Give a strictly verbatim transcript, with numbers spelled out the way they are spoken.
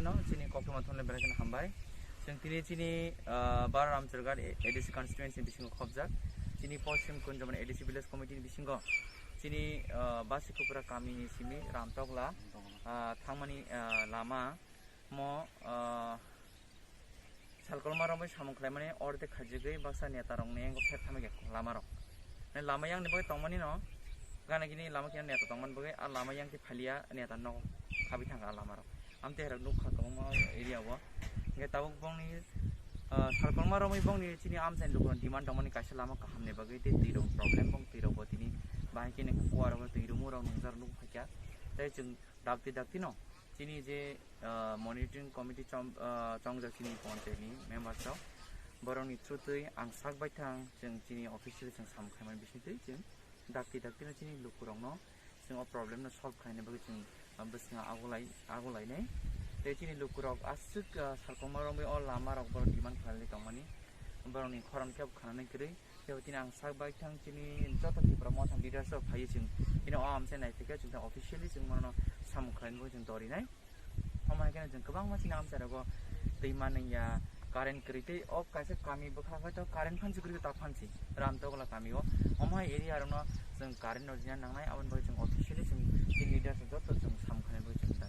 No, chini koktwma thongle belai kheno hambai. Chwng tini chini, ah, Bara Ramchargar A D C constituency ni bisingo khobjak. Chini Poschim Kunjomani A D C village committee ni bisingo chini, ah, Basi Kupra kami ni simi Ramtokla, ah, thangmani, ah, lama mo, ah, Salkolma romwi samung khlaimani ordek khajigwi baksa neta rokni yango phek thamwi khe lama rok. Nai lama yang ni bagwi tongmani no, gana gini lama khe neta tongmani bagwi a lama yang khe phalia neta nok khabi thangkha a lama rok. Amte herok nukha kwbangma area o. Hingke tabuk bongni, ah, Salkolma romwi bongni chini amchaini lukurok demand tongmani kaisa lama kaham ni bagwi tei twi rok problem bong twi rok bo tini bahai khe nangkha kuwa rok twi rumu rok nungjar nuk phaikha. Tei chwng dakti dakti no chini je, ah, monitoring committee chom-, ah, chongjak chini panchayat ni members rok, borok ni through twi ang sak bai thang chwng chini officially chwng samung khaimani bising twi chwng dakti dakti no chini lukurok no chwng o problem no solve khaina bagwi chwng, ah, bwskango agulai, agulainai. Tei chini lukurok aswk, ah, Salkolma romwi o lama rok borok demand khlailai tongmani, borok ni khorang kebo khananai kwrwi. Tei tini ang sak bai thang chini joto Tipra Motha leaders rok phaiwi chwng tini o amchai naiphaikha chwng tei officially chwng mono samung khlainai bagwi chwng dorinai. Omo hai kheno chwng kwbangma chini amchai rogo twi manwi ya, current kwrwi tei o kaisa kami bwkha hwnkhe to current phansi kwrwi ta phansi Ramtokla kami o. Omo hai area rokno chwng current rwjina nangnai, aboni bagwi chwng officially chwng chini leaders joto chwng samung khlainai bagwi chwng